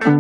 Hey,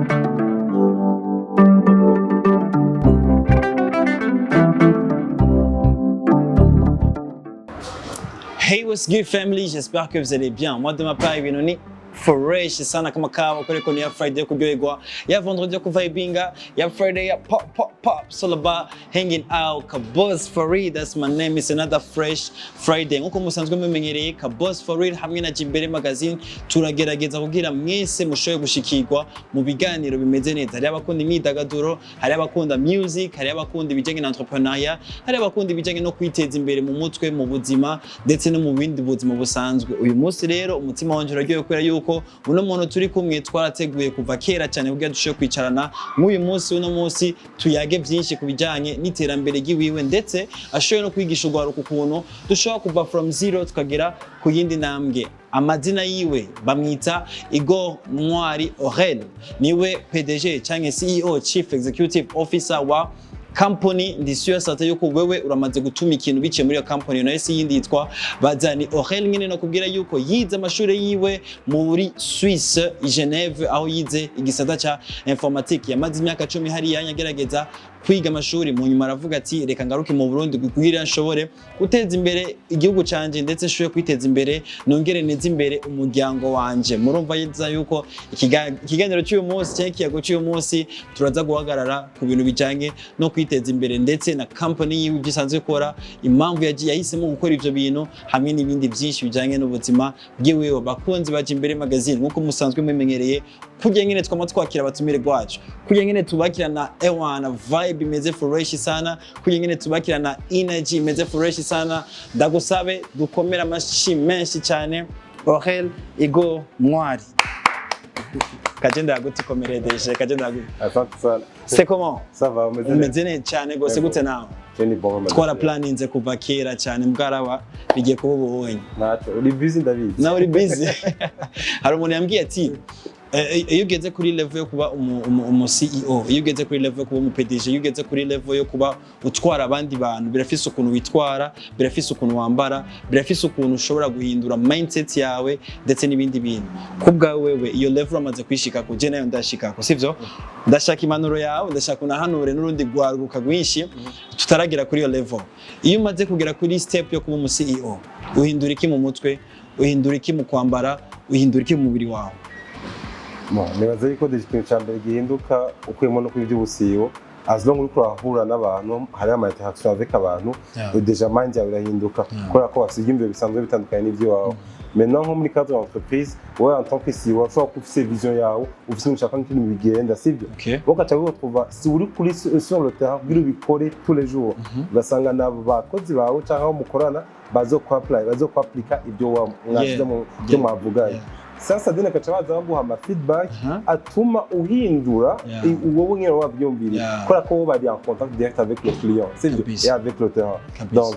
what's good family? J'espère que vous allez bien. Moi, de ma part, ibintu ni fresh sana kama kawa, kore ko ni ya Friday yo kuryoherwa, ya vendredi yo kuvibinga, ya Friday ya pop pop pop. It's all about hanging out. Kabos Farid, that's my name. It's another fresh Friday. Nkuko musanzwe mumenyereye, Kabos Farid hamwe na Jimbere Magazine turagerageza kugira mwese mushoboye gushikirwa mu biganiro bimeze neza. Hari abakunda imyidagaduro, hari abakunda music, hari abakunda ibijyanye na entrepreneuriat, hari abakunda ibijyanye no kwiteza imbere mu mutwe, mu buzima ndetse no mu bindi buzima busanzwe. Uyu munsi rero umutima wanje uraryohewe kubera yuko uno muntu turi kumwe twarateguye kuva kera cyane kugira dushobore kwicarana nk'uyu munsi, uno munsi tuyage byinshi ku bijyanye n'iterambere ry'iwiwe, ndetse ashoboye no kwigisha urwaruka ukuntu dushobora kuva from zero tukagera ku yindi ntambwe. Amazina yiwe bamwita Igor Ntwari Aurel, niwe PDG cyangwa CEO, Chief Executive Officer wa company. Ndi sûr certain yuko wewe uramaze gutuma ikintu biciye muri iyo company, nayo si yindi, yitwa Bazani. Aurel nyene no kubwira yuko yize amashuri yiwe muri Suisse, i Geneve, aho yize igisata ca informatique. Yamaze imyaka 10 hariya agerageza kwiga amashuri. Mu nyuma aravuga ati: "Reka ngaruke mu Burundi kugira nshobore guteza imbere igihugu canje, ndetse nshobore kwiteza imbere, nongere neze imbere umuryango wanje." Murumva yeza yuko ikiganiro cy'uyu munsi cyangwa ikiyago cy'uyu munsi turaza guhagarara ku bintu bijanye no kwiteza imbere, ndetse na company yiwe, ibyo isanzwe ikora, impamvu yagiye yahisemo gukora ivyo bintu, hamwe n'ibindi byinshi bijanye n'ubuzima bwiwe. Bakunzi baje imbere magazine, nkuko musanzwe mumenyereye, kurya nyene twama twakira abatumire rwacu, kurya nyene tubakirana ewana vibe imeze fresh sana, kurya nyene tubakirana energy imeze fresh sana, ndagusabe dukomere amashi menshi cyane Aurel Igor Ntwari. Kagenda yagutukomereye deshe, kagenda yagutu. Asante sana. C'est comment? Ça va, umeze neza? Umeze neza cyane gose. Yego. Gute nawe? Je ni bon, umeze Twara neza. planinze kuva kera cyane, mbwaraba bigiye kuba ubonye. Ntacyo, uri busy, ndabizi. Nawe uri busy. Hari umuntu yambwiye ati: "Iyo ugeze kuri level yo kuba umu CEO, iyo ugeze kuri level yo kuba umu PDG, iyo ugeze kuri level yo kuba utwara abandi bantu, birafise ukuntu witwara, birafise ukuntu wambara, birafise ukuntu ushobora guhindura mindset yawe, ndetse n'ibindi bintu." Ku bwawe wewe, iyo level uramaze kuyishikako, je nayo ndashikako, sivyo? Ndashaka impanuro yawe, ndashaka unahanure n'urundi rwaruka rwinshi tutaragera kuri iyo level. Iyo umaze kugera kuri step yo kuba umu CEO, uhindura iki mu mutwe, uhindura iki mu kwambara, uhindura iki mu mubiri wawe? Bon, nibaza yuko déjà ikintu cya mbere gihinduka ukuyemo no kuri iby'ubu CEO, as long uriko urahura n'abantu, hariho ama interaction avec abantu, déjà mind yawe irahinduka, kubera ko bafite ibyiyumviro bisanzwe bitandukanye n'iby'iwawe. Maintenant, nko muri cadre d'entreprise, wowe en tant que CEO ushobora kuba ufise vision yawe, ufise ushaka n'ukuntu bigenda, sibyo? Okay. Wowe ugaca wiretrouva si uri kuri sur le terrain kugira ubikore tous les jours, ugasanga na bakozi bawe cyangwa abo mukorana bazokuapply, bazokuapplika ibyo mwashize mu byo mwavuganye. Sasa deni agaca baza baguha ama feedback atuma uhindura wowe nyine wabyumviriye, kubera ko wowe bari en contact direct avec le client, sibyo? Kabisa. Et avec le terrain. Kabisa. Donc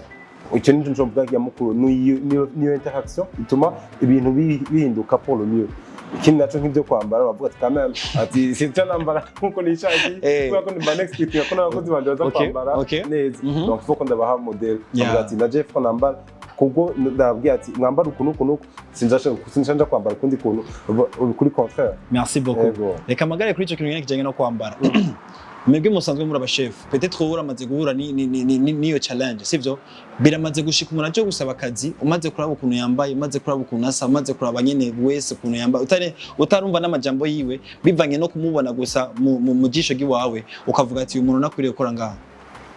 icyo nicyo nshobora kuvuga nyamukuru, niyo interaction ituma ibintu bihinduka pour le mieux. Ikindi naco, nk'ibyo kwambara, bavuga ati quand même, ati sinca nambara nkuko nishakiye, kubera ko mba nexpectinga ko n'abakozi banje baza kwambara neza. Donc il faut ko ndabaha modèle. Bavuga ati na Jeff ko nambara, kubwo ndababwiye ati mwambara uku n'uku n'uku, sinja nja kwambara ukundi kuntu kuri contraire. Merci beaucoup. Yego. Reka magare kuri icyo kintu nyine kijyanye no kwambara. Mwebwe musanzwe muri abashefu, peut-être wowe uramaze guhura n'iyo challenge, sivyo? Biramaze gushika umuntu aje gusaba akazi, umaze kuraba ukuntu yambaye, umaze kuraba ukuntu asa, umaze kuraba nyene wese ukuntu yambaye, utarumva n'amajambo yiwe, bivanye no kumubona gusa mu jisho ry'iwawe, ukavuga ati: "Uyu muntu nakwiriye gukora ngaha"?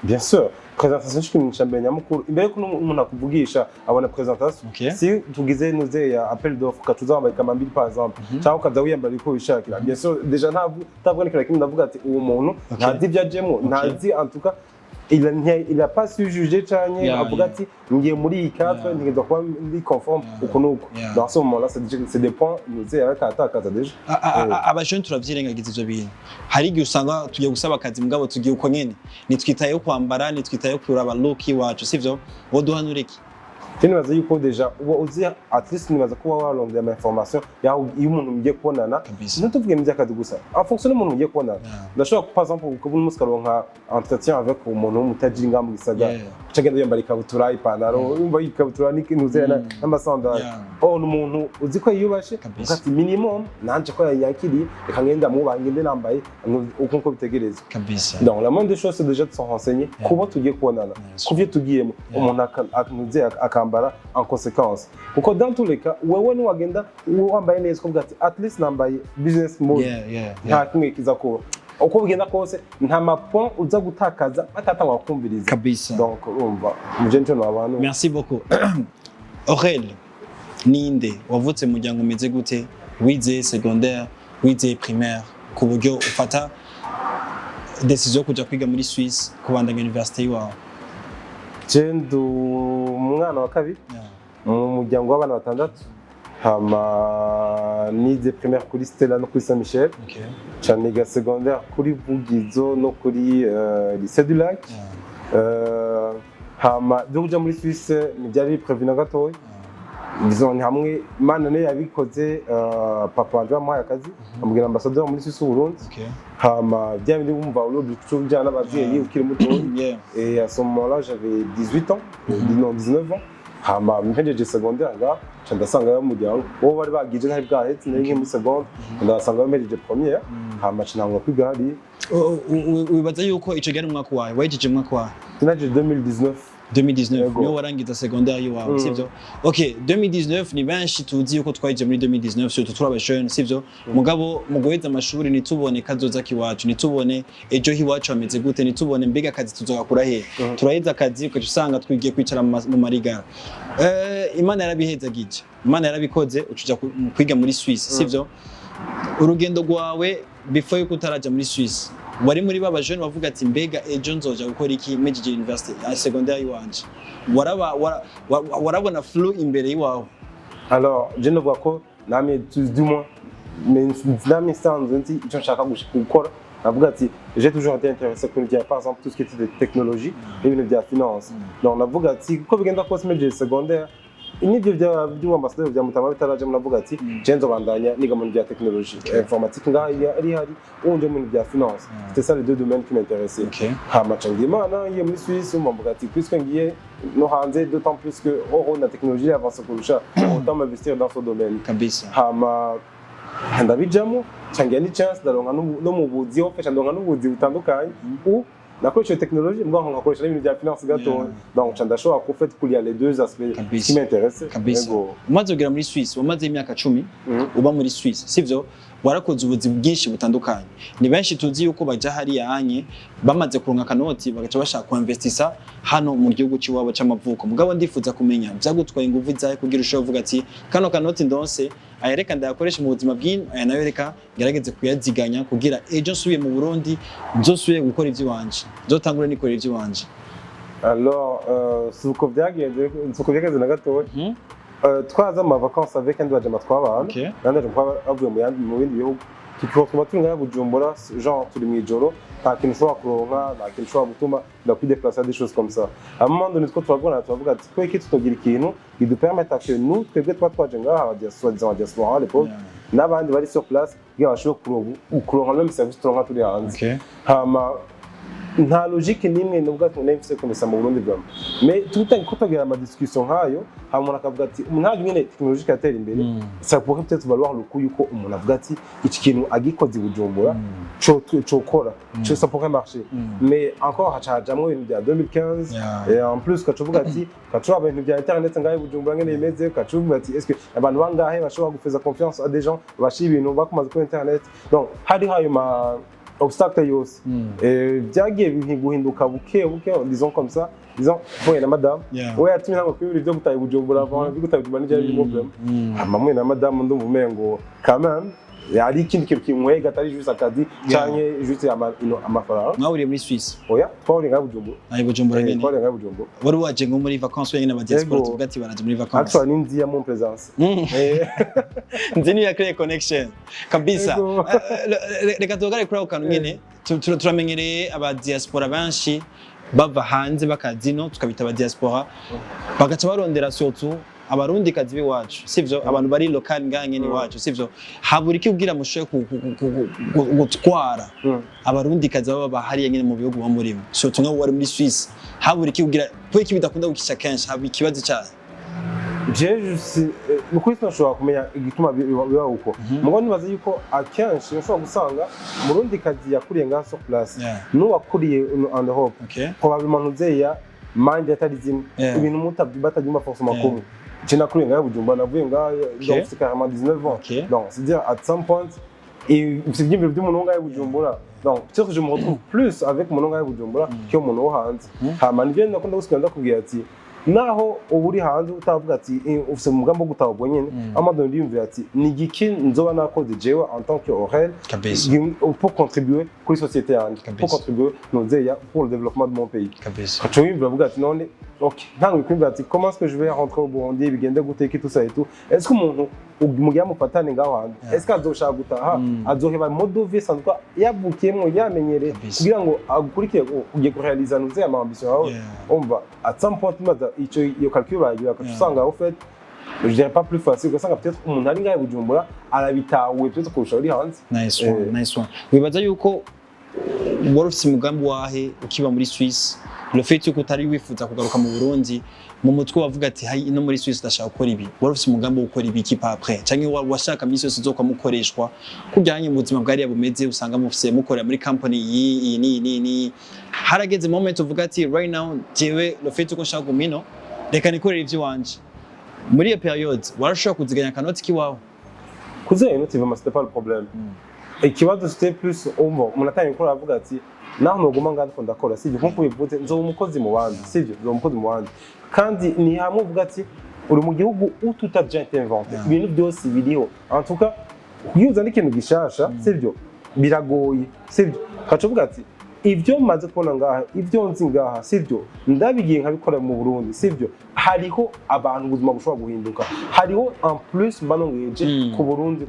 Bien sûr, présentation ni ikintu cya mbere nyamukuru. Imbere yuko umuntu akuvugisha, abona présentation. Si tugize nuze ya appel d'offre, ukacuza wambaye kambambiri par exemple, cyangwa ukaza wiyambara uko wishakira, bien sûr déjà ntabwo n'ikintu na kimwe, ndavuga ati uwo muntu ntazi ibyo ajemo, ntazi, en tout cas il a pas su juger canke avuga ati ngiye muri iyi cadre, ntegerezwa kuba ndi conforme uku n'uku. Dans ce moment là, c'est des points nuze yariko aratakaza déjà. Abajene turavyirengagiza ivyo bintu. Hari igihe usanga tugiye gusaba akazi, mugabo tugiye uko nyene, nitwitayeho kwambara, nitwitayeho kuraba look iwacu, sivyo? Woduhanura iki? Je nibaza yuko déjà uba uzi, at least nibaza kuba warondeye ama information yaho iyo umuntu mugiye kubonana. Ntituvuge mu by'akazi gusa, en fonction n'umuntu mugiye kubonana. Ndashobora, par exemple, kubona umunsi ukaronka entretien avec umuntu w'umutajiri ngaha mu gisagara. Aca agenda yambara ikabutura, ipantaro, yumva ikabutura n'ikintu n'amasandali. Oh, ni umuntu uzi ko yiyubashe. Kabisa. Uvuga ati minimum nanje ko yakiriye, reka ngende mwubahe, ngende nambaye uko nko bitegerezwa. Donc la moindre des choses, c'est déjà de se renseigner kubo tugiye kubonana, kuvyo tugiyemo, umuntu akanuze akambara en conséquence, kuko dans tous les cas wewe niwagenda wambaye neza ukavuga ati at least nambaye business mode, nta kimwe kiza kuba. Uko bigenda kose nta ma point uza gutakaza batatangwa kumviriza. Donc urumva muje nico abantu. Merci beaucoup. Aurel, ninde wavutse mu muryango umeze gute? Wize secondaire, wize primaire, ku buryo ufata décision yo kuja kwiga muri Suisse, kubandanya université iwawe? Je ndi umwana wa kabiri mu muryango w'abana batandatu. Hama nize primaire kuri Stella no kuri Saint Michel, ca niga secondaire kuri Vugizo no kuri lycée du Lac. Hama byo kuja muri Suisse ntibyari prévu na gatoya. Disons ni hamwe Imana niyo yabikoze. Papa wanje bamuhaye akazi, amubwira ambassadeur muri Suisse Burundi. Hama bya bindi wumva uri ujana n'abavyeyi ukiri mutoya. Et à ce moment-là, j'avais 18 ans, non, 19 ans. Hama mpejeje secondaire ngaha, nca ndasangayo umuryango bo bari bagije ntari bwahetse, nari nkiri muri seconde, ndasangayo mpejeje première. Hama nca ntangura kwiga hariya. Wibaza yuko ico gihe ari umwaka wawe wahejeje, umwaka wawe? Sinaje 2019. 2019? Yego. Niho warangiza secondaire yiwawe? Mm. Sivyo? Okay, 2019 ni benshi tuzi yuko twaje muri 2019, surtout turi abajene, sivyo? Mugabo mu guheza amashuri ntitubone kazoza kiwacu, ntitubone ejo hiwacu hameze gute, ntitubone mbega akazi tuzogakura he. Turaheza akazi ugaca usanga twigiye kwicara mu marigara. Imana yarabihezagije, Imana yarabikoze, ucuja kwiga muri Suisse, sivyo? Urugendo rwawe before yuko utaraja muri Suisse, wari muri ba bajene bavuga ati mbega ejo nzoja gukora iki mpejeje university ya secondaire iwanje? Waraba warabona flou imbere y'iwawe? Alors je novuga ko namye du moins, mais namye nsanzwe nzi icyo nshaka gukora. Navuga ati j'ai toujours été intéressé ku bintu bya, par exemple, tout ce qui était de technologie n'ibintu bya finance. Donc navuga ati uko bigenda kose mpejeje secondaire n'ibyo bya by'ubu bya Mutama bitarajemo, navuga ati je nzobandanya niga mu bintu bya technologie informatique ngaha ari hari unje mu bintu bya finance. C'était ça les deux domaines qui m'intéressaient. Hama ca ngira Imana ngiye muri Suisse, mvuga ati puisque ngiye no hanze, d'autant plus que hoho na technologie avance kurusha, autant m'investir dans ce domaine. Hama ndabijamo, ca ngira ni chance ndaronka no mu buzi ho fesha, ndonka n'ubuzi butandukanye u nakoresha iyo technologie mbwa nkakoresha n'ibintu bya finance gato. Donc ca ndashobora en fait kulia les deux aspects qui m'intéressent. Yego. Umaze kugera muri Suisse, wamaze imyaka 10 uba muri Suisse, sivyo? Warakoze ubuzi bwinshi butandukanye. Ni benshi tuzi yuko baja hariya anye bamaze kuronka akanoti bagaca bashaka kuinvestisa hano mu gihugu cy'iwabo c'amavuko. Mugabo ndifuza kumenya vyagutwaye inguvu zahe kugira ushobore kuvuga ati kano kanoti ndonse aya, reka ndayakoresha mu buzima bw'ino, aya nayo reka ngerageze kuyaziganya kugira ejo nsubiye mu Burundi nzosubiye gukora ivy'iwanje, nzotangure nikorera ivy'iwanje. Alors si uko byagenze na gatoya. Twaza mu vacances avec andi bajama twabana, nandi bajama bavuye mu yandi mu bindi bihugu, tukiba tuba turi ngaha Bujumbura, genre turi mu ijoro, nta kintu ushobora kuronka, nta kintu ushobora gutuma ndakwideplacer, des choses comme ça. À un moment donné two turavugana, turavuga ati tweke tutogira ikintu bidupermettre que nous twebwe tuba twaje ngaha aba diaspora, disons diaspora à l'époque, n'abandi bari sur place kugira bashobore kuronka même service turonka turi hanze. Hama nta logique n'imwe nubwo ati mfise komesa mu Burundi vraiment, mais tout ko tugira ama discussion nkayo, hama umuntu akavuga ati umuntu ntabwo nyene technologie iratera imbere, ça pourrait peut-être valoir le coup yuko umuntu avuga ati iki kintu agikoze i Bujumbura cokora co, ça pourrait marcher. Mais encore haca hajamwo ibintu bya 2015. Et en plus ukaca uvuga ati ukaca uraba ibintu bya internet ngaho i Bujumbura ngene bimeze, ukaca uvuga ati est-ce que abantu bangahe bashobora gufaire confiance à des gens bashira ibintu bakomaze kuri internet? Donc hariho ayo ma obstacle yose. Byagiye guhinduka buke buke, disons comme ça, disons mpuye na madame, we yatumye ntabwo kwibura ibyo gutaha i Bujumbura avant. Ibyo gutaha i Bujumbura ntibyari birimo vraiment. Hama mwe na madame ndumva umengo quand même hari ikindi kintu kinkwega atari juste akazi canke juste amafaranga. Mwahuriye muri Suisse? Oya, twahuriye ngaho i Bujumbura. Ayi Bujumbura nyene? Twahuriye ngaho i Bujumbura. Wari waje nko muri vacances wenyine, aba diaspora Yego. tuvuga ati baraje muri vacances. Actually ni nziya mon présence. Nzi niyo create connection kabisa. Yego. Reka tuhagarare kuri ako kantu nyene. Turamenyereye aba diaspora benshi bava hanze bakaza ino, tukabita aba diaspora, bagaca barondera surtout Abarundi kazi b'iwacu, sivyo? Abantu bari local ngaha nyene iwacu, sivyo? Habura iki kugira mushoboye gutwara Abarundi kazi baba hariya nyene mu bihugu muba murimo, surtout nk'abo bari muri Suisse? Habura iki kugira, kubera iki bidakunda gukisha kenshi? Haba ikibazo cyayo? Jewe nukuri sinashobora kumenya igituma biba uko. Mugo nibaza yuko akenshi ushobora gusanga Murundi kazi yakuriye ngaha sur place n'uwakuriye en Europe, probablement ntuzeya mind atari zimwe, ibintu batabyumva forcément kumwe. Je nakuriye ngaha Bujumbura, navuye ngaha, donc c'est carrément 19 ans. Donc c'est dire, at some point, et c'est ibyiyumviro by'umuntu wo ngaha i Bujumbura, donc peut-être que je me retrouve plus avec umuntu wo ngaha i Bujumbura que umuntu wo hanze. Hama nivyo nakunda gusigara ndakubwira ati naho uba uri hanze utavuga ati ufise umugambi wo gutaha ubwo nyene, amadoni ndiyumvira ati ni igiki nzoba nakoze jewe en tant que Aurel pour contribuer kuri société yanjye, pour contribuer nozeya pour le développement de mon pays. Ugaca wiyumvira uvuga ati none ok, ntanguye kwiyumvira ati comment est-ce que je vais rentrer au Burundi, bigende gute, iki, tout ça et tout. Est-ce que umuntu mugira mufatane ngaho hanze, est-ce que azoshaka gutaha, azoheba mode de vie sanzwe yavukiyemwo, yamenyereye, kugira ngo agukurikire ugiye kurealiza nuze ama ambition yawe? Umva, at some point maze ico iyo calcul baragira, ugaca usanga au fait, je dirais pas plus facile, ugasanga peut-être umuntu ari ngaho i Bujumbura arabitahuye peut-être kurusha uri hanze. Nice one, nice one. Wibaza yuko wari ufise umugambi wahe ukiba muri Suisse? Le fait yuko utari wifuza kugaruka mu Burundi, mu mutwe wavuga ati hayi ino muri Suisse ndashaka gukora ibi, wari ufise umugambi wo gukora ibi iki pa après, canke washaka misi yose uzokwa mukoreshwa kujyanye mu buzima bwariya bumeze, usanga mufise mukorera muri company iyi iyi ni ni ni harageze moment uvuga ati right now jewe, le fait yuko nshaka kuguma ino, reka nikorere ivy'iwanje? Muri iyo période warashobora kuziganya akanoti kiwawe? Kuziganya inoti vraiment, c'était pas le problème. Ikibazo c'était plus, umva, umuntu atangiye gukora aravuga ati naho noguma ngaha ndiko ndakora, sivyo? Nkuko ubivuze, nzoba umukozi mu bandi, sivyo? Nzoba umukozi mu bandi, kandi ni hamwe uvuga ati uri mu gihugu où tout a déjà été inventé, ibintu byose biriho. En tout cas, kugira uzane ikintu gishasha, sivyo, biragoye, sivyo? Ukaca uvuga ati ibyo maze kubona ngaha, ibyo nzi ngaha, sivyo, ndabigiye nkabikora mu Burundi, sivyo, hariho abantu ubuzima bushobora guhinduka, hariho en plus mba nongeje ku Burundi,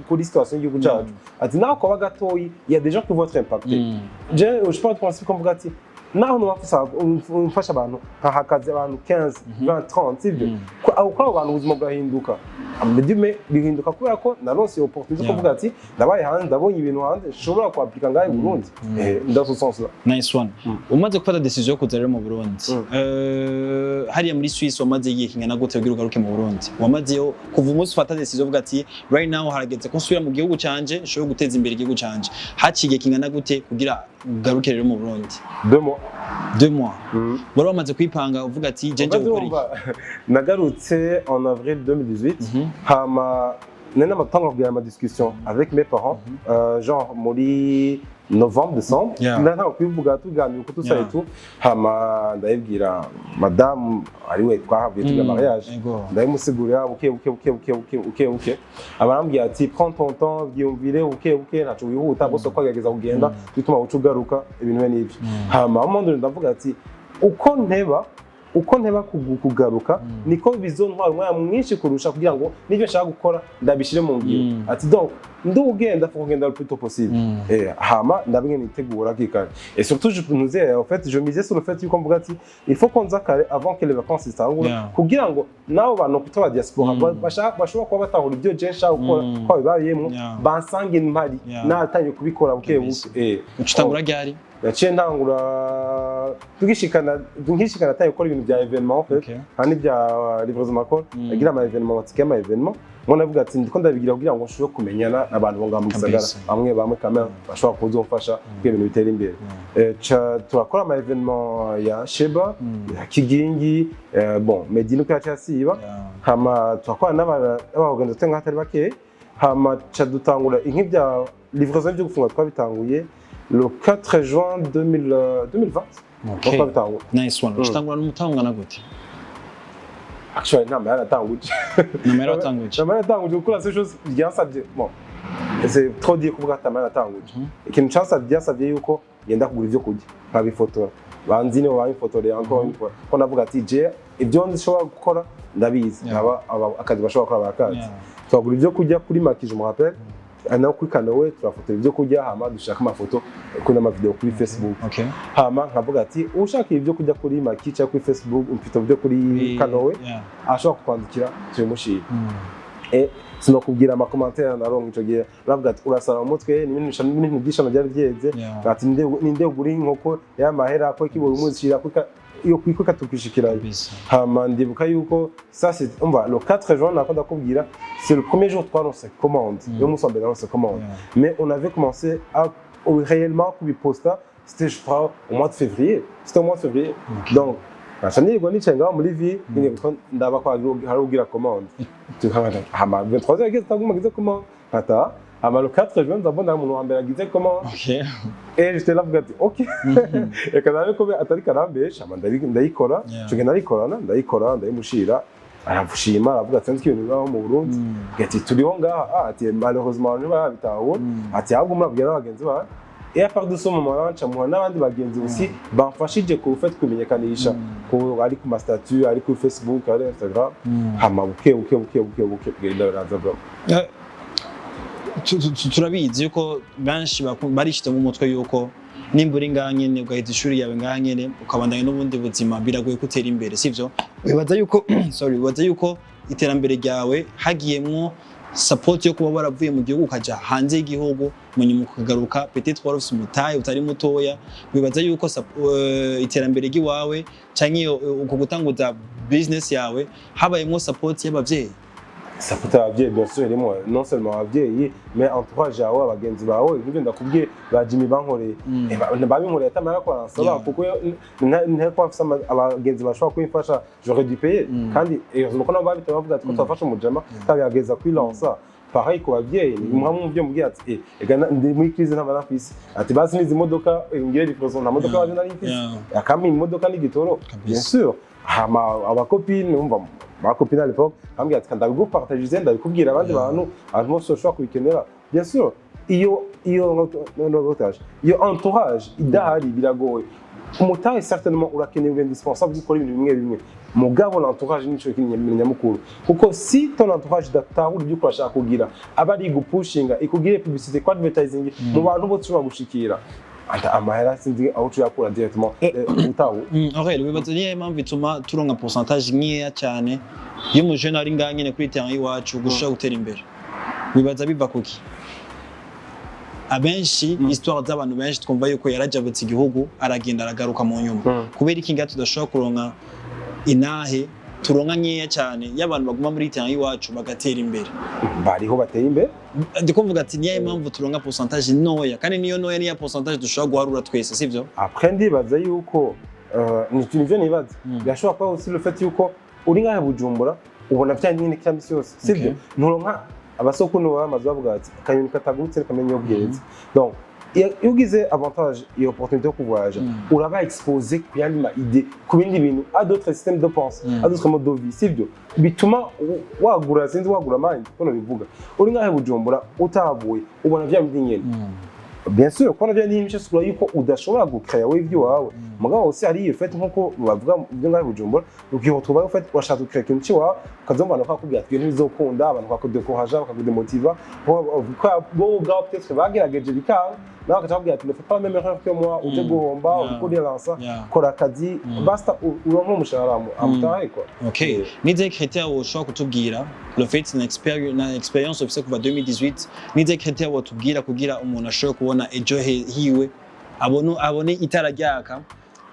kuri situation y'igihugu cyacu, ati naho kuba gatoyi, il y a des gens qui vont être impactés. Je pars du principe ko mvuga ati naho nuba mfasha abantu, nkaha akazi abantu 15, 20, 30, sivyo, aho kuri abo bantu ubuzima bwahinduka. Mais bihinduka kubera ko naronse iyo opportunité yo kuvuga ati ndabaye hanze, ndabonye ibintu hanze nshobora kuapplika ngahe i Burundi. Dans ce sens là. Nice one. Umaze gufata decision yo kuza rero mu Burundi, hariya muri Suisse wamaze igihe kingana gute kugira ugaruke mu Burundi? Wamazeyo kuva umunsi ufata decision uvuga ati right now harageze ko nsubira mu gihugu canje, nshobore guteza imbere igihugu canje, haciye igihe kingana gute kugira ugaruke rero mu Burundi? 2 mois. 2 mois. Wari wamaze kwipanga uvuga ati je nje gukora iki? Urumva, nagarutse en avril 2018. Hama nari namatanga kugira ama discussion avec mes parents, genre muri novembre, décembre. Ndatanga kubivuga, tuganira uko tusa et tout. Hama ndabibwira madame, ariwe twahavuye tugira mariage. Ndabimusigurira buke buke buke buke buke buke buke, abarambwira ati prends ton temps, byiyumvire buke buke, ntaco wihuta bose uko agerageza kugenda bituma uca ugaruka, ibintu bene n'ibyo. Hama un moment donné ndavuga ati uko nteba kugaruka, niko bizontwara umwanya mwinshi kurusha kugira ngo n'ibyo nshaka gukora ndabishire mu ngiro. Ati donc ndugenda, faut kugenda le plus tôt possible. Hama ndabwe nitegura hakiri kare, et surtout je nous ai en fait, je misais sur le fait yuko mvuga ati il faut qu'on nza kare avant que les vacances zitangure, kugira ngo nabo bantu kuta ba diaspora bashobora kuba batahura ibyo je nshaka gukora, ko bibayemwo, bansange mpari, natangiye kubikora buke buke. Uca utangura ryari? Naciye ntangura tugishikana, nkishikana natangiye gukora ibintu bya événement en fait, kandi bya livraison makoro, agira ama événement, amatike y'ama événement. Ngo navuga ati ndiko ndabigira kugira ngo nshobore kumenyana n'abantu bo ngaha mu gisagara, bamwe bamwe quand même bashobora kuzomfasha kugira ibintu bitera imbere. Turakora ama événement ya Sheba, ya Kigingi, bon, Medina uko yaciye asiba. Hama turakora n'abaorganisateur nk'ahatari bake. Hama ca dutangura nk'ibya livraison y'ibyo gufunga, twabitanguye le 4 juin 2000, 2020. Twabitangura. Nice one. Uca utangura n'umutahe ungana gute? Actually, nta mahera natanguje. Namahera watanguje? Nta mahera natanguje kuko la seule chose byansabye, bon, c'est trop dire kuvuga ati amahera natanguje, ikintu cansabye, byasabye yuko ngenda kugura ibyo kurya nkabifotora, banzi nibo babifotoreye encore une fois, ko navuga ati je ibyo nshobora gukora ndabizi, aba akazi bashobora gukora barakazi. Twagura ibyo kurya kuri Maki, je me rappelle. Naho kuri Kanowe turafotora ibyo kurya, hama dushaka amafoto kuri n'amavideo kuri Facebook. Hama nkavuga ati ushaka ibyo kurya kuri Maki cyangwa kuri Facebook, mfite ibyo kuri Kanowe, ashobora kutwandikira tubimushira. Sinokubwira amacommentaires naronka ico gihe. Baravuga ati urasara mu mutwe, n'ibintu by'ishano byari byeze. Ati ninde ugura inkoko y'amahera ko kibura umushira ko iyo kwiko katukwishikirayo. Hama ndibuka yuko ça c'est, umva, le 4 juin nako ndakubwira, c'est le premier jour twaronse commande. Yo munsi wa mbere naronse commande. Mais on avait commencé à réellement kubiposta, c'était je crois au mois de février, c'était au mois de février. Donc nkaca nirirwa nicaye ngaho muri ville nyine kuko ndaba ko hari ugira commande. Hama 23 heures ageze taguma agize commande, nkataha. Hama le 4 juin ndabona umuntu wa mbere agize commande. Et j'étais là, mvuga ati ok, reka nabe ko atari karambesha. Hama ndayikora. Ico gihe narikorana, ndayikora, ndayimushira, aravushima, aravuga ati nzi ko ibintu bibaho mu Burundi. Ati turiho ngaha. Ah, ati malheureusement ntibarabitahura. Ati ahubwo murabwira n'abagenzi bawe. Et à partir de ce moment-là nca muha n'abandi bagenzi aussi bamfashije ku fait kumenyekanisha ku ari ku ma statut, ari kuri Facebook, ari Instagram. Hama buke buke buke buke buke kugenda biraza bro. Turabizi yuko benshi barishyize mu mutwe yuko nimba uri ngaha nyene, ugahita ishuri yawe ngaha nyene, ukabandanya n'ubundi buzima, biragoye ko utera imbere, sivyo? Wibaza yuko, sorry, wibaza yuko iterambere ryawe hagiyemwo support yo kuba waravuye mu gihugu ukaja hanze y'igihugu, mu nyuma ukagaruka, peut-être wari ufise umutahe utari mutoya, wibaza yuko iterambere ry'iwawe canke iyo uko gutanguza business yawe habayemwo support y'abavyeyi? Support abavyeyi bien sûr irimo, non seulement abavyeyi mais entourage yawe, abagenzi bawe, nk'ivyo ndakubwiye ba Jimmy bankoreye. Babinkoreye atamara ko aransaba. Kuko ntari kuba mfise abagenzi bashobora kubimfasha, j'aurais dû payer. Kandi heureusement ko nabo babitewe, bavuga ati ko twafashe umujama kagerageza kwilansa. Pareil ku bavyeyi, ni nka mu byo mubwira ati ega ndi muri crise, nta mfise, ati basi nizi modoka, ngire livraison, nta modoka baje nari mfise. Akampa imodoka n'igitoro. Bien sûr. Hama abacopines, umva, abacopines à l'époque bambwira ati ndabigupartagize, ndabikubwira abandi bantu, abantu bose bashobora kubikenera. Bien sûr, iyo entourage idahari biragoye. Umutahe certainement urakenewe, indispensable gukora ibintu bimwe bimwe, mugabo l'entourage nico kintu nyamukuru, kuko si ton entourage idatahura ibyo urashaka kugira, aba ari gupushinga, ikugire publicité, ko advertising mu bantu bose ushobora gushikira. Ata amahera sinzi aho uyakura directement, utahu. Aurel, wibaza niyo mpamvu ituma turonka pourcentage nkeya cyane iyo umujene ari ngaha nyene kuri terrain y'iwacu gushobora gutera imbere? Wibaza biva kuki? Abenshi, histoire z'abantu benshi twumva yuko yarajabutse igihugu, aragenda, aragaruka mu nyuma. Kubera iki ngaha tudashobora kuronka inahe, turonka nkeya cyane y'abantu baguma muri terrain y'iwacu bagatera imbere? Bariho bateye imbere. Ndiko mvuga ati niyo mpamvu turonka pourcentage ntoya, kandi niyo ntoya niya pourcentage dushobora guharura twese, sivyo? Après ndibaza yuko nivyo nibaza, birashobora kuba aussi le fait yuko uri ngaha Bujumbura, ubona vya nyine kila misi yose, sivyo? Nturonka abasokuru bamaze bavuga ati akanyoni katagurutse kamenya iyo bweze. Donc iyo ugize avantage iyo opportunité yo kuvoyager, uraba exposé ku yandi ma idée, ku bindi bintu, à d'autres systèmes de pensée, à d'autres modes de vie, sivyo? Bituma wagura, sinzi, wagura mind kono bivuga. Uri ngaha Bujumbura utahavuye, ubona vya bindi nyene. Bien sûr kubona vya nyine sura yuko udashobora gucréa wowe iby'iwawe. Mugabo aussi hari iyo fait nkuko bavuga ibyo ngaha Bujumbura, ukiretrouva en fait urashaka gucréa ikintu c'iwawe, ukazumva abantu bakakubwira ati ibintu ntibizokunda, abantu bakakudécouragea, bakakudemotiva bo ubwabo peut-être bagerageje bikanga, nawe bakaca bakubwira ati ne fais pas la même erreur que moi, uje guhomba. Uriko urilansa, kora akazi, basta uronke umushahara amutahe quoi. Okay. Nizihe critères woshobora kutubwira, le fait na experience ufise kuva 2018, nizihe critères wotubwira kugira umuntu ashobore kubona ejo hiwe, abone itara ryaka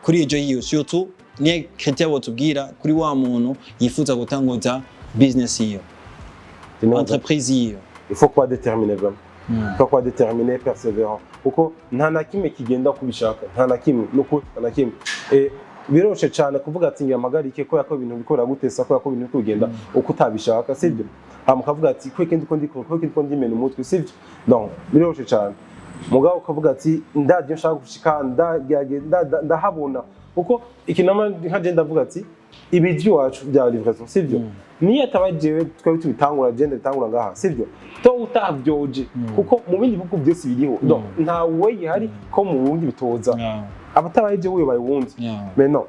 kuri ejo hiwe? Surtout niye critère wotubwira kuri wa muntu yifuza gutanguza business yiwe, entreprise yiwe? Il faut kuba déterminé vraiment. Il faut kuba déterminé, persévérant, kuko nta na kimwe kigenda kubishaka, nta na kimwe, nukuri nta na kimwe. Biroroshe cyane kuvuga ati ngira mpagarike kubera ko ibintu biriko biragutesa, kubera ko ibintu biriko bigenda uko utabishaka, sibyo? Hama ukavuga ati kubera ndiko ndikora, kubera ndiko ndimena umutwe, sibyo? Donc biroroshe cyane, mugabo ukavuga ati ndadiyo nshaka gushika, ndahabona, kuko ikintu nka je ndavuga ati ibi by'iwacu bya livraison, sibyo? Niyo ataba jewe twari tubitangura, je ndabitangura ngaha, sibyo? To utabyoje, kuko mu bindi bihugu byose biriho. Donc nta way ihari ko mu Burundi bitoza. Abatabaye jewe uyobaye uwundi. Mais non,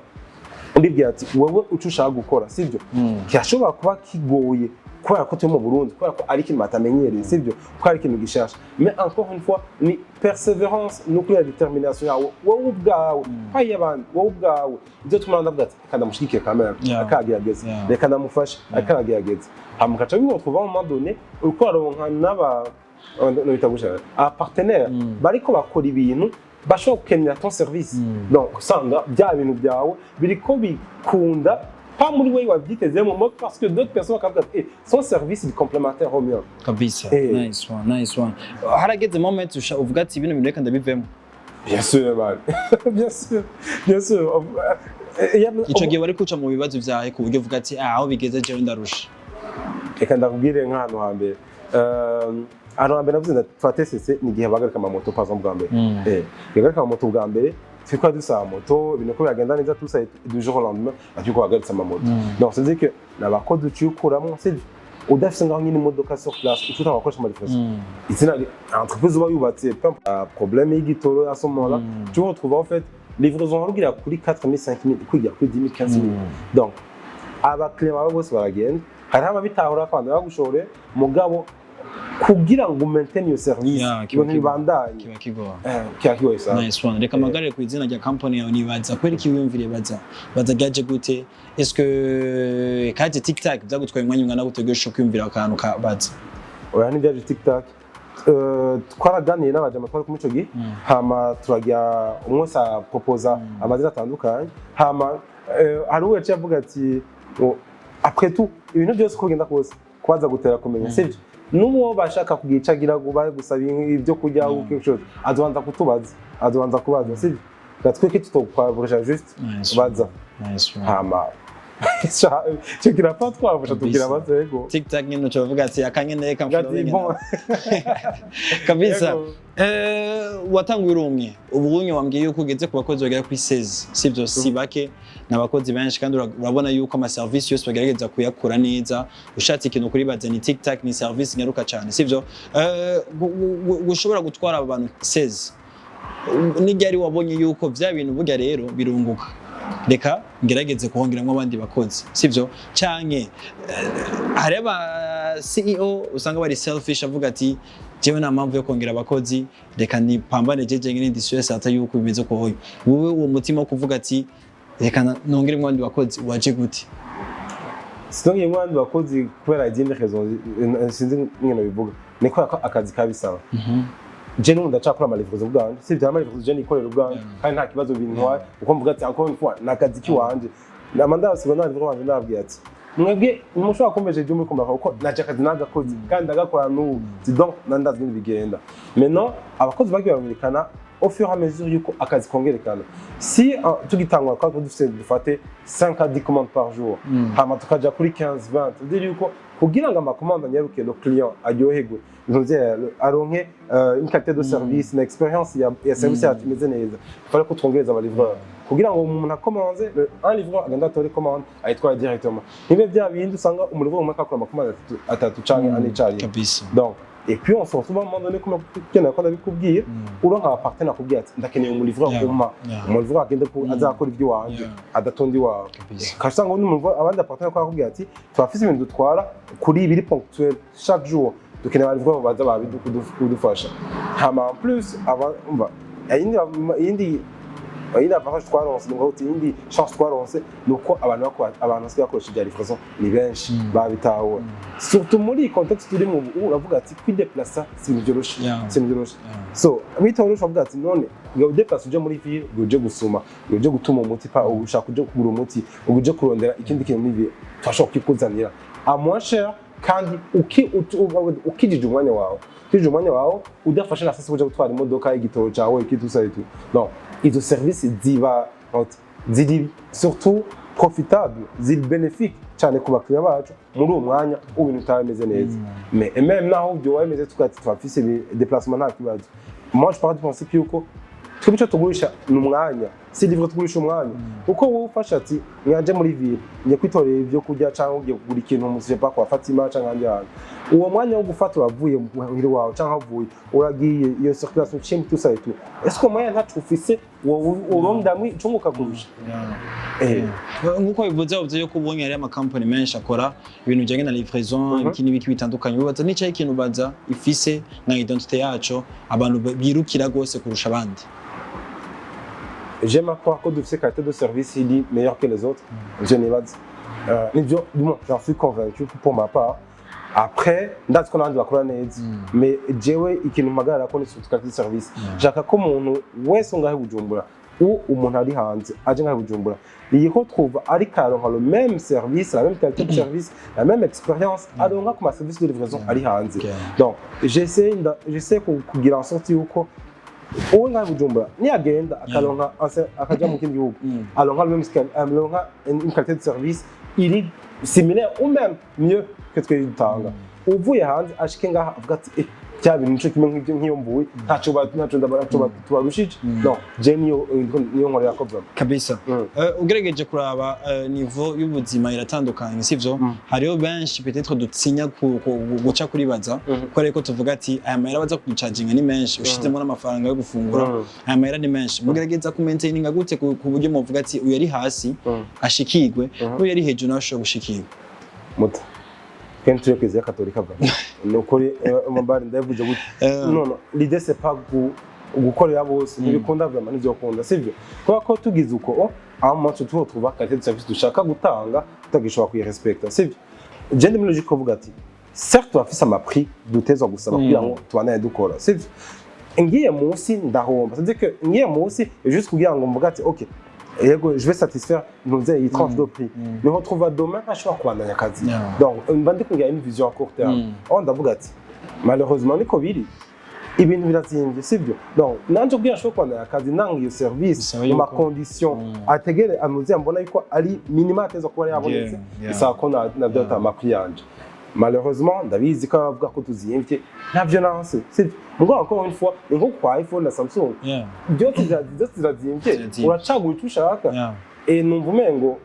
ndibwira ati wewe uco ushaka gukora, sibyo, kirashobora kuba kigoye. Kubera ko turi mu Burundi, kubera ko ari ikintu batamenyereye, sibyo, ko ari ikintu gishasha. Mais encore une fois, ni persévérance no kuri la détermination yawe wowe ubwawe, pas y'abandi, wowe ubwawe. Ibyo tuma ndavuga ati reka ndamushigikire quand même, akagerageza, reka ndamufashe, akagerageza. Hama ukaca wiretrouva à un moment donné uriko uraronka n'aba no bita gutya aba partenaire bariko bakora ibintu bashobora gukenera ton service. Donc usanga bya bintu byawe biriko bikunda, pas muri we wabyitezemo, mais parce que d'autres personnes bakavuga ati: "Eh, son service est complémentaire au mien." Kabisa. Nice one, nice one. Harageze moment uvuga ati bino bintu reka ndabivemo? Bien sûr, man, bien sûr, bien sûr. Ico gihe wari kuca mu bibazo vyawe ku buryo uvuga ati: "Ah, aho bigeze jewe ndarusha"? Reka ndakubwire nk'ahantu hambere. Ahantu hambere navuze twatesese ni igihe bahagarika amamoto, par exemple, bwa mbere. Bahagarika amamoto bwa mbere, twari dusaba moto, ibintu ko biragenda neza, tusaye du jour au lendemain ati ko bahagaritse amamoto. Donc c'est dire que n'abakozi uciye ukuramo, sibyo, udafise ngaho nyine imodoka sur place, uca utanga gukoresha amalivraison. Izina entreprise uba yubatse, peu importe, problème y'igitoro à ce moment-là, tu retrouves en fait livraison warugira kuri 4000, 5000, kwigira kuri 10 000, 15 000. Donc abakiriya bawe bose baragenda. Hariho ababitahura ko abantu bagushore, mugabo kugira ngo maintain iyo service, Yeah, kiba ibintu bibandanye, kiba kigoye. Kiba kigoye sana. Nice one. Reka mpagarare ku izina rya company yawe. Nibaza kubera iki wiyumviriye Baza? Baza ryaje gute? Est-ce que kaje tic tac? Byagutwaye umwanya ungana gute gushobora kwiyumvira akantu ka Baza? Oya, ntibyaje tic tac. Twaraganiye n'abajama twari kumwe ico gihe, hama turajya umwe wese aproposa amazina atandukanye. Hama hari uwo yaciye avuga ati: "Oh, après tout, ibintu byose uko bigenda kose kubaza gutera kumenya, sibyo? N'uwo bashaka kugicagira gusaba ibyo kurya, quelque chose, azobanza kutubaza, azobanza kubaza, sibyo? Natwe tutokwavurisha juste Nice. baza." Nice one. Hama icyo kirapfa twabasha tubwira Kabisa. abaza, yego. Tic tac nyine ucavuga ati akanyene reka Ngati, mflowing. Bon. Kabisa. Yego. Watanguye uri umwe, ubu unye wambwiye yuko ugeze ku bakozi bagera kuri 16, sibyo? Si bake, ni abakozi benshi, kandi urabona yuko amaserivisi yose bagerageza kuyakora neza. Ushatse ikintu kuri Baza ni tic tac, ni service nyaruka cyane, sibyo? Gushobora gutwara aba bantu 16, n'iryari wabonye yuko vya bintu burya rero birunguka, reka ngerageze kuhongeramo abandi bakozi, sibyo? Canke hari aba CEO usanga bari selfish, avuga ati: "Jewe nta mpamvu yo kongera abakozi, reka nipambane jeje nyine, ndi sûr certain yuko bimeze uko." Wowe uwo mutima wo kuvuga ati reka nongeremo abandi bakozi waje gute? Sinongeye abandi bakozi kubera izindi raison, sinzi ingene bivuga, ni kubera ko akazi kabisaba. Je n'ubu ndacakora amalivraison ubwanje, sivyo? Amalivraison je nikorera ubwanje, kandi nta kibazo bintwaye, uko mvuga ati encore une fois ni akazi kiwanje. Nama ndabasiga n'abalivraison banje, ndababwira ati: "Mwebwe ntimushobora kumesha ibyo muri kumva, kuko naje akazi nagakoze kandi ndagakora n'ubu." Donc nandazi ibintu bigenda. Maintenant abakozi bagiye baramenyekana au fur et à mesure yuko akazi kongerekana. Si tugitangura kwa dufise, dufate, 5 à 10 commandes par jour, hama tukaja kuri 15, 20, dire yuko kugira ngo amakomande anyaruke, le client aryoherwe, ntuze aronke une qualité de service na expérience ya service yacu imeze neza, fallait ko twongereza abalivreur kugira ngo umuntu akomanze, un livreur agenda atore commande ayitware directement, ntibe bya bindi usanga umulivreur umwe akakora amakomande atatu, atatu canke ane icarimwe. Donc et puis on se retrouve à un moment donné, comme kugenda ko ndabikubwiye, uronka aba partenaire akubwira ati: "Ndakeneye umulivreur, kumpa umulivreur agende ku azakora iby'iwanje, adatonda iwawe." Ukasanga undi muntu, abandi partenaire ko akubwira ati: "Turafise ibintu dutwara kuri ibiri ponctuel chaque jour, dukeneye abalivreur baza kudufasha." Hama en plus aba umva iyindi avantage twaronse, ni ukuvuga iyindi chance twaronse, ni uko abantu basigaye bakoresha ibya livraison ni benshi, babitahura, surtout muri iyi contexte turimo ubu. Uravuga ati kwideplasa si ibintu byoroshe, si ibintu byoroshe. So bitoroshe, uravuga ati none ngo udeplase uje muri ville, ngo uje gusuma, ngo uje gutuma umuti, pa ushaka uje kugura umuti, ngo uje kurondera ikindi kintu muri ville, turashobora kukikuzanira à moins cher, kandi ukijije umwanya wawe, udafashe na sasi kuja gutwara imodoka, igitoro cawe, iki, tout ça et tout. Donc izo service ziba ziri surtout profitable, ziri bénéfique cyane ku bakiriya bacu muri uwo mwanya ibintu bitaba bimeze neza. Mais et même naho byoba bimeze, tukati turafise déplacement, nta kibazo. Moi, je pars du principe yuko twebwe icyo tugurisha ni umwanya. Si livre, tugurisha umwanya, kuko wowe ufashe ati mwanje muri ville, ngiye kwitorera ibyo kurya cyangwa ugiye kugura ikintu mu sais pas kwa Fatima cyangwa ahandi hantu, uwo mwanya wo gufata uravuye muhira wawe cyangwa avuye uragiye, iyo circulation uciye, tout ça et tout, est-ce que moyen ntacu ufise wowe urondamwe icunguka kurusha? Nk'uko bivuze, bivuze yuko ubonye hariyo amakampani menshi akora ibintu bijyanye na livraison, ibiki n'ibiki bitandukanye. Bibaza n'icaho ikintu baza ifise nka identité yaco abantu birukira rwose kurusha abandi? J'aime à croire que dufise qualité de service iri meilleure que les autres. Je nibaza, nivyo, du moins j'en suis convaincu pour ma part. Après, ndazi ko n'abandi bakora neza, mais jewe ikintu mpagarara ko ni surtout qualité de service. Nshaka ko umuntu wese ngahe Bujumbura ou umuntu ari hanze aje ngahe Bujumbura, iyi trouve ariko aronka le même service, la même qualité de service, la même expérience aronka ku ma service de livraison ari hanze. Donc j'essaie kugira en sorte yuko uwo ngahe Bujumbura niyagenda akaronka akaja mu kindi gihugu, aronka le même aronka une qualité de service iri similaire ou même mieux que twe dutanga. Uvuye hanze ashike ngaha avuga ati: "Eh, bya bintu nico kimwe nk'ibyo nk'iyo mvuye, ntaco tubarushije." Non, je niyo nkorera ko vraiment. Kabisa. Ugerageje kuraba, niveau y'ubuzima iratandukanye, sivyo? Hariho benshi peut-être dutinya guca kuri baza, kubera ko tuvuga ati aya mahera baza kuducaginga ni menshi, ushizemo n'amafaranga yo gufungura, aya mahera ni menshi. Mugerageza ku maintaininga gute ku buryo muvuga ati uyu ari hasi ashikirwe, n'uyu ari hejuru nawe ashobora gushikirwa? Muto kenshi turi kwiziya katolika va ni ukuri, mubari ndabivuze gutya. Non, l'idée c'est pas gukorera bose, ntibikunda vraiment, ntivyokunda, sivyo? Kubera ko tugize uko, oh, à un moment tu trouva qualité de service dushaka gutanga tutagishobora kuyirespekta, sivyo? Je ndi muri logique kuvuga ati certes turafise ama prix dutezwa gusaba kugira ngo tubandanye dukora, sivyo? Ngiye munsi ndahomba, c'est-à-dire que ngiye munsi juste kugira ngo mvuga ati ok, yego, je vais satisfaire ntuze iyi tranche de prix, niho trouva demain ntashobora kubandanya akazi. Donc mba ndi kugira une vision à court terme. Aho ndavuga ati malheureusement niko biri, ibintu birazimvye, sivyo? Donc nanje kugira nshobore kubandanya akazi nanga iyo service Bisaba mu ma condition ategere anuze mbona yuko ari minima ateza kuba yabonetse, bisaba ko nabyata ama prix yanje. Malheureusement ndabizi ko abavuga ko tuzimvye ntavyo nanse, sivyo? Mugabo encore une fois, ni nko kwa iPhone na Samsung, byose zirazimvye. Zirazimvye. Uracagura icyo ushaka. Et numva umengo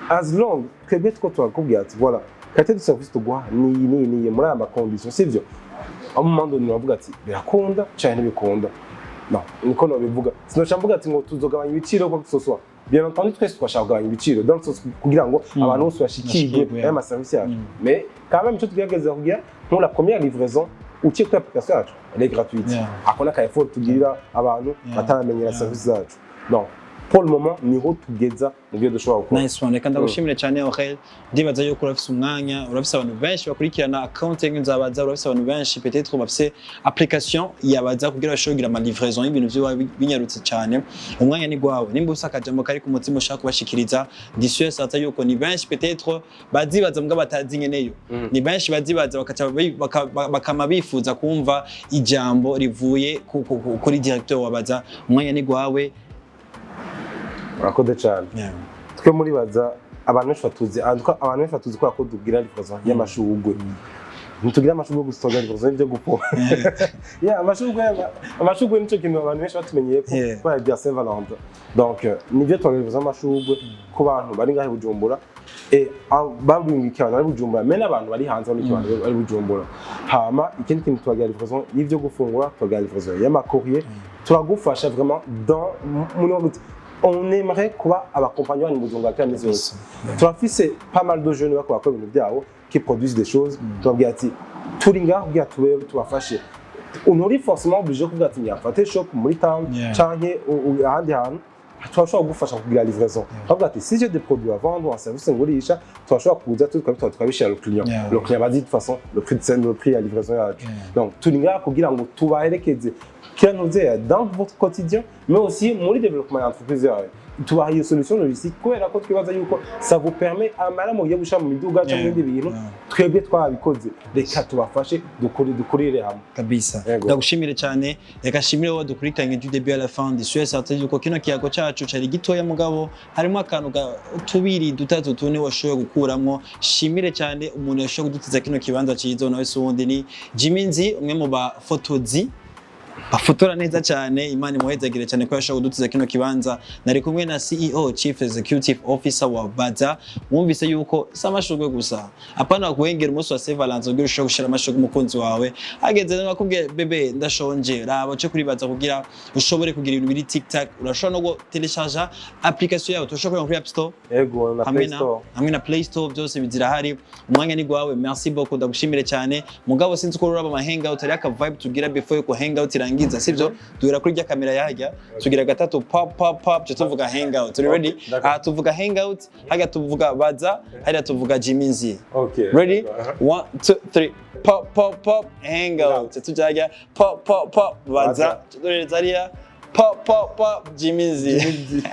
as long twebwe two turakubwira ati voilà, qualité de service tuguha ni iyi ni iyi ni iyi muri aya ma condition, sivyo? Aho mu mpande uravuga ati birakunda cyane, ntibikunda. No niko nobivuga, sinoca mvuga ati ngo tuzogabanya ibiciro quoi que ce soit. Bien entendu twese twashaka kugabanya ibiciro dans le sens kugira ngo abantu bose bashikirwe Bashikirwe, aya ma service yacu. Mais quand même icyo tugerageza kugira, nko la première livraison uciye kuri application yacu, elle est gratuite. Ako ni aka effort tugirira abantu bataramenyera service zacu. Donc pour le moment niho tugeza mu byo dushobora gukora. Nice one. Reka ndagushimire cyane, Aurel. Ndibaza yuko urafise umwanya, urafise abantu benshi bakurikirana accounting nzabaza, urafise abantu benshi peut-être bafise application yabaza kugira bashobore kugira ama livraison y'ibintu vyiwawe binyarutse cyane. Umwanya ni gwawe. Nimba ufise akajambo kari ku mutima ushaka kubashikiriza, ndi sûr certain yuko ni benshi peut-être bazibaza mbwa batazi nyeneyo. Ni benshi bazibaza bakaca bakama bifuza kumva ijambo rivuye kuri directeur wabaza. Umwanya ni gwawe. Urakoze cyane. Twe muri baza abantu benshi batuzi, en tout cas abantu benshi batuzi kubera ko tugira livraison y'amashurwe. Ntitugira amashurwe gusa, tugira livraison y'ibyo gupfa. Yeah, amashurwe nicyo kintu abantu benshi batumenyeye ko kubera bya Saint Valentin. Donc nibyo, tugira livraison y'amashurwe ku bantu bari ngahe Bujumbura et babingikiye abantu bari Bujumbura, mais n'abantu bari hanze babingikiye abantu bari Bujumbura. Hama ikindi kintu, tubagira livraison y'ivyo gufungura, tubagira livraison y'ama courrier, turagufasha vraiment dans muri on aimerait kuba abakompagnon banyu mu Bujumbura kila misi yose. Turafise pas mal de jeunes bako bakora ibintu byabo, qui produisent des choses. Tubabwira ati turi ngaho kugira tube tubafashe. Nturi forcément obligé kuvuga ati nyafate shop muri town canke ahandi hantu, turashobora kugufasha kugira livraison. Turavuga ati si j'ai des produits à vendre, un service ngurisha, turashobora kuza tukabitwara tukabishira le client. Le client va dire de toute façon le prix de scène, le prix ya livraison yacu. Donc turi ngaho kugira ngo tubaherekeze kila ntuzeya dans votre quotidien, mais aussi muri développement ya entreprise yawe. Tubaha iyo solution logistique kubera ko twibaza yuko ça vous permet amara mugiye gushira mu miduga cyangwa mu bindi bintu. Twebwe twabikoze, reka tubafashe dukuri dukurire hamwe. Kabisa. Yego. Ndagushimire cyane. Reka shimire wowe dukurikiranye du début à la fin. Ndi sûr certain yuko kino kiyago cacu cari gitoya, mugabo harimo akantu tubiri, dutatu, tune washoboye gukuramwo. Shimire cyane umuntu yashoboye kudutiza kino kibanza ciza, nawe si uwundi ni Jimmy Nzi, umwe mu bafotozi. Bafotora neza cyane. Imana imuhezagire cyane ko yashobora kudutiza kino kibanza. Nari kumwe na CEO, Chief Executive Officer wa Baza. Mwumvise yuko si amashurwe gusa, apana kuhengera umunsi wa Saint Valentin kugira ushobore gushira amashurwe umukunzi wawe. Hageze nakubwiye: "Bébé, ndashonje," raba cyo kuri Baza kugira ushobore kugira ibintu biri tic tac. Urashobora no gutélécharger application yabo, turashobora kuri App Store Ego, na hamwe Play na Store. Hamwe na Play Store, byose bizirahari. Umwanya ni gwawe, merci beaucoup, ndagushimire cyane. Mugabo sinzi ko uraba ama hangout ari aka vibe tugira before yuko hangout irangiza, sivyo? Duhera kuri rya kamera yahajya, tugira gatatu, pop pop pop, cyo tuvuga hangout. Turi ready? D'accord. Aha tuvuga hangout, hajya tuvuga Baza, hariya tuvuga Jimmy Nzi. Okay. Ready? One, two, three, pop pop pop, hangout. Tujya pop pop pop, Baza. Baza. Tudorereza hariya, pop pop pop, Jimmy Nzi.